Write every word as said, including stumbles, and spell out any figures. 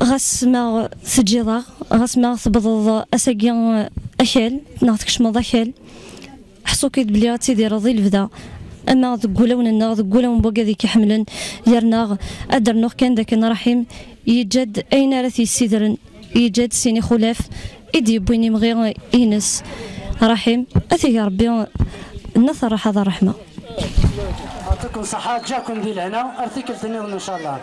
Ɣas ma teǧǧiḍ-aɣ, ɣas ma tebḍeḍ ass-agi akal, neɣ tkecmeḍ akal, ḥṣu-k-id belli ad tidireḍ i lebda, ama deg wulawen-nneɣ, deg wulawen n wagad i k-iḥemmlen, yerna ad d-rnuɣ kan d akken Raḥim yeǧǧa-d ayen ara t-yessidren, yeǧǧa-d sin ixulaf i d-yewwin imɣi-ines. Raḥim, ad t-ig Ṛebbi nna terraḥa d ṛṛeḥma. Yeɛṭikum ṣṣeḥḥa, ǧǧiɣ-ken di lehna, ar tikkelt nniḍen, ncallah.